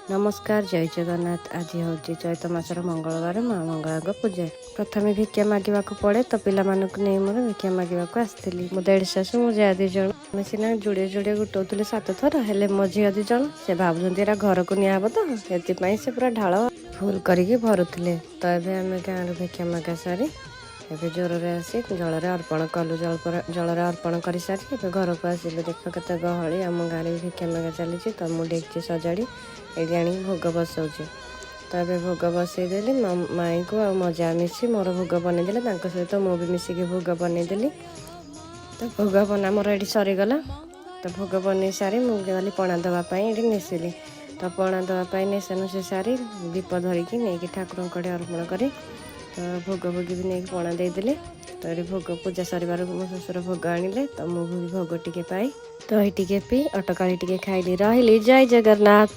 ନମସ୍କାର, ଜୟ ଜଗନ୍ନାଥ। ଆଜି ହେଉଛି ଚୈତ ମାସର ମଙ୍ଗଳବାର, ମା ମଙ୍ଗଳାଙ୍କ ପୂଜା। ପ୍ରଥମେ ଭିକ୍ଷା ମାଗିବାକୁ ପଡ଼େ। ତ ପିଲାମାନଙ୍କୁ ନେଇ ମୋର ଭିକ୍ଷା ମାଗିବାକୁ ଆସିଥିଲି। ମୋ ଦେଢ଼ ଶାଶୁ, ମୋ ଯା 2 ଜଣ। ଆମେ ସିନା ଯୋଡ଼ିଏ ଯୋଡ଼ିଏ ଗୋଟଉଥିଲେ ସାତ ଥର, ହେଲେ ମୋ ଝିଅ 2 ଜଣ, ସେ ଭାବୁଛନ୍ତି ଏରା ଘରକୁ ନିଆହବ, ତ ସେଥିପାଇଁ ସେ ପୁରା ଢାଳ ଫୁଲ କରିକି ଭରୁଥିଲେ। ତ ଏବେ ଆମେ ଗାଁରୁ ଭିକ୍ଷା ମାଗା ସାରି ଏବେ ଜ୍ୱରରେ ଆସି ଜଳରେ ଅର୍ପଣ କଲୁ। ଜଳରେ ଅର୍ପଣ କରିସାରି ଏବେ ଘରକୁ ଆସିଲୁ। ଦେଖ କେତେ ଗହଳି। ଆମ ଗାଁରେ ବି ଭିକ୍ଷା ମାଗା ଚାଲିଛି। ତ ମୁଁ ଡେକ୍ଚି ସଜାଡ଼ି ଏଇଠି ଆଣିକି ଭୋଗ ବସାଉଛି। ତ ଏବେ ଭୋଗ ବସେଇଦେଲି। ମାଇଁକୁ ଆଉ ମୋ ଯା ମିଶି ମୋର ଭୋଗ ବନେଇଦେଲେ। ତାଙ୍କ ସହିତ ମୁଁ ବି ମିଶିକି ଭୋଗ ବନେଇଦେଲି। ତ ଭୋଗ ବନା ମୋର ଏଠି ସରିଗଲା। ତ ଭୋଗ ବନେଇ ସାରି ମୁଁ ଗଲି ପଣା ଦେବା ପାଇଁ। ଏଠି ନେସିଲି। ତ ପଣା ଦେବା ପାଇଁ ନେସା ନୁସି ସାରି, ଦୀପ ଧରିକି ନେଇକି ଠାକୁରଙ୍କ ଆଡ଼େ ଅର୍ପଣ କରି, ତ ଭୋଗ ଭୋଗି ବି ନେଇକି ପଣା ଦେଇଦେଲି। ତ ଏଠି ଭୋଗ ପୂଜା ସରିବାରୁ ମୋ ଶ୍ୱଶୁର ଭୋଗ ଆଣିଲେ। ତ ମୁଁ ବି ଭୋଗ ଟିକେ ପାଇ, ଦହି ଟିକେ ପିଇ, ଅଟକାଳି ଟିକେ ଖାଇଲି। ରହିଲି, ଜୟ ଜଗନ୍ନାଥ।